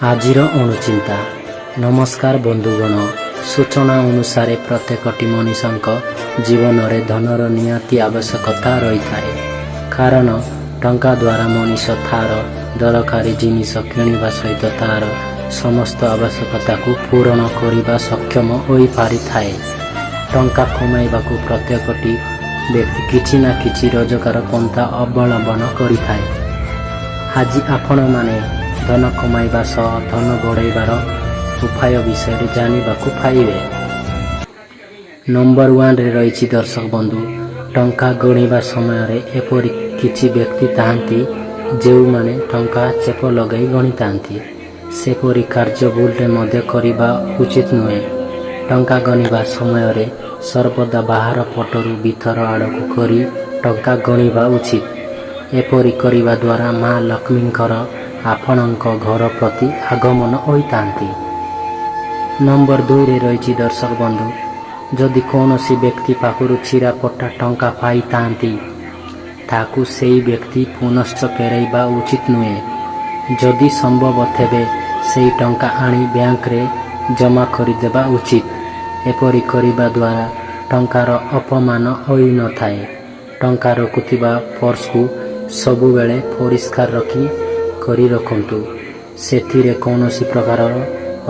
ଆଜିର ଅଣୁଚିନ୍ତା। ନମସ୍କାର ବନ୍ଧୁଗଣ। ସୂଚନା ଅନୁସାରେ ପ୍ରତ୍ୟେକଟି ମଣିଷଙ୍କ ଜୀବନରେ ଧନର ନିହାତି ଆବଶ୍ୟକତା ରହିଥାଏ। କାରଣ ଟଙ୍କା ଦ୍ୱାରା ମଣିଷ ତାର ଦରକାରୀ ଜିନିଷ କିଣିବା ସହିତ ତାର ସମସ୍ତ ଆବଶ୍ୟକତାକୁ ପୂରଣ କରିବା ସକ୍ଷମ ହୋଇପାରିଥାଏ। ଟଙ୍କା କମାଇବାକୁ ପ୍ରତ୍ୟେକଟି ବ୍ୟକ୍ତି କିଛି ନା କିଛି ରୋଜଗାର ପନ୍ଥା ଅବଲମ୍ବନ କରିଥାଏ। ଆଜି ଆପଣମାନେ ଧନ କମାଇବା ସହ ଧନ ବଢ଼ାଇବାର ଉପାୟ ବିଷୟରେ ଜାଣିବାକୁ ପାଇବେ। ନମ୍ବର ୱାନ୍ରେ ରହିଛି, ଦର୍ଶକ ବନ୍ଧୁ, ଟଙ୍କା ଗଣିବା ସମୟରେ ଏପରି କିଛି ବ୍ୟକ୍ତି ଥାଆନ୍ତି, ଯେଉଁମାନେ ଟଙ୍କା ଚେପ ଲଗାଇ ଗଣିଥାନ୍ତି। ସେପରି କାର୍ଯ୍ୟ ଭୁଲରେ ମଧ୍ୟ କରିବା ଉଚିତ ନୁହେଁ। ଟଙ୍କା ଗଣିବା ସମୟରେ ସର୍ବଦା ବାହାର ପଟରୁ ଭିତର ଆଡ଼କୁ କରି ଟଙ୍କା ଗଣିବା ଉଚିତ। ଏପରି କରିବା ଦ୍ୱାରା ମା ଲକ୍ଷ୍ମୀଙ୍କର ଆପଣଙ୍କ ଘର ପ୍ରତି ଆଗମନ ହୋଇଥାନ୍ତି। ନମ୍ବର 2ରେ ରହିଛି, ଦର୍ଶକ ବନ୍ଧୁ, ଯଦି କୌଣସି ବ୍ୟକ୍ତି ପାଖରୁ ଚିରା ଫଟା ଟଙ୍କା ପାଇଥାନ୍ତି, ତାକୁ ସେହି ବ୍ୟକ୍ତି ପୁନଶ୍ଚ ଫେରାଇବା ଉଚିତ ନୁହେଁ। ଯଦି ସମ୍ଭବ, ତେବେ ସେହି ଟଙ୍କା ଆଣି ବ୍ୟାଙ୍କରେ ଜମା କରିଦେବା ଉଚିତ। ଏପରି କରିବା ଦ୍ୱାରା ଟଙ୍କାର ଅପମାନ ହୋଇନଥାଏ। ଟଙ୍କା ରଖୁଥିବା ପର୍ସକୁ ସବୁବେଳେ ପରିଷ୍କାର କରି ରଖନ୍ତୁ। ସେଥିରେ କୌଣସି ପ୍ରକାରର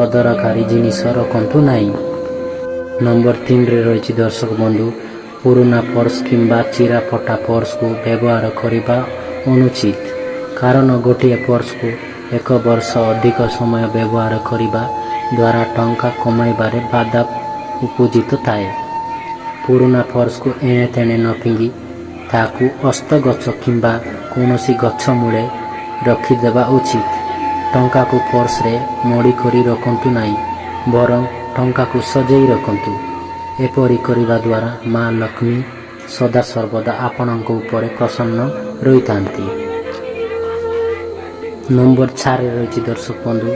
ଅଦରକାରୀ ଜିନିଷ ରଖନ୍ତୁ ନାହିଁ। ନମ୍ବର 3ରେ ରହିଛି, ଦର୍ଶକ ବନ୍ଧୁ, ପୁରୁଣା ପର୍ସ କିମ୍ବା ଚିରା ଫଟା ପର୍ସକୁ ବ୍ୟବହାର କରିବା ଅନୁଚିତ। କାରଣ ଗୋଟିଏ ପର୍ସକୁ ଏକ ବର୍ଷ ଅଧିକ ସମୟ ବ୍ୟବହାର କରିବା ଦ୍ୱାରା ଟଙ୍କା କମାଇବାରେ ବାଧା ଉପୁଜିଥାଏ। ପୁରୁଣା ପର୍ସକୁ ଏଣେ ତେଣେ ନ ଫିଙ୍ଗି ତାକୁ ଓସ୍ତ ଗଛ କିମ୍ବା କୌଣସି ଗଛ ମୂଳେ ରଖିଦେବା ଉଚିତ। ଟଙ୍କାକୁ ପର୍ସରେ ମୋଡ଼ି କରି ରଖନ୍ତୁ ନାହିଁ, ବରଂ ଟଙ୍କାକୁ ସଜେଇ ରଖନ୍ତୁ। ଏପରି କରିବା ଦ୍ୱାରା ମା ଲକ୍ଷ୍ମୀ ସଦାସର୍ବଦା ଆପଣଙ୍କ ଉପରେ ପ୍ରସନ୍ନ ରହିଥାନ୍ତି। ନମ୍ବର 4ରେ ରହିଛି, ଦର୍ଶକ ବନ୍ଧୁ,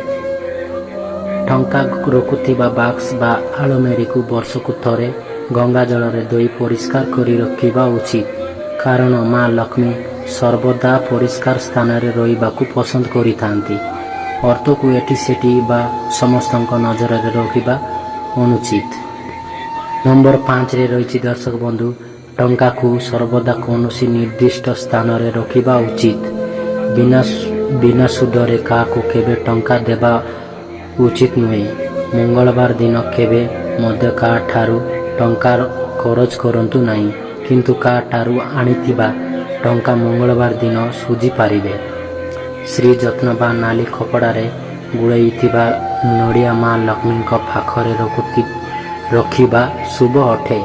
ଟଙ୍କା ରଖୁଥିବା ବାକ୍ସ ବା ଆଲମାରିକୁ ବର୍ଷକୁ ଥରେ ଗଙ୍ଗା ଜଳରେ ଧୋଇ ପରିଷ୍କାର କରି ରଖିବା ଉଚିତ। କାରଣ ମା ଲକ୍ଷ୍ମୀ ସର୍ବଦା ପରିଷ୍କାର ସ୍ଥାନରେ ରହିବାକୁ ପସନ୍ଦ କରିଥାନ୍ତି। ଅର୍ଥକୁ ଏଠି ସେଠି ବା ସମସ୍ତଙ୍କ ନଜରରେ ରଖିବା ଅନୁଚିତ। ନମ୍ବର 5ରେ ରହିଛି, ଦର୍ଶକ ବନ୍ଧୁ, ଟଙ୍କାକୁ ସର୍ବଦା କୌଣସି ନିର୍ଦ୍ଦିଷ୍ଟ ସ୍ଥାନରେ ରଖିବା ଉଚିତ। ବିନା ସୁଧରେ କାହାକୁ କେବେ ଟଙ୍କା ଦେବା ଉଚିତ ନୁହେଁ। ମଙ୍ଗଳବାର ଦିନ କେବେ ମଧ୍ୟ କାହାଠାରୁ ଟଙ୍କା କରଜ କରନ୍ତୁ ନାହିଁ, କିନ୍ତୁ କାହାଠାରୁ ଆଣିଥିବା ଟଙ୍କା ମଙ୍ଗଳବାର ଦିନ ସୁଝି ପାରିବେ। ଶ୍ରୀ ଯତ୍ନ ବା ନାଲି କପଡ଼ାରେ ଗୁଡ଼େଇଥିବା ନଡ଼ିଆ ମା ଲକ୍ଷ୍ମୀଙ୍କ ପାଖରେ ରଖିବା ଶୁଭ ଅଟେ।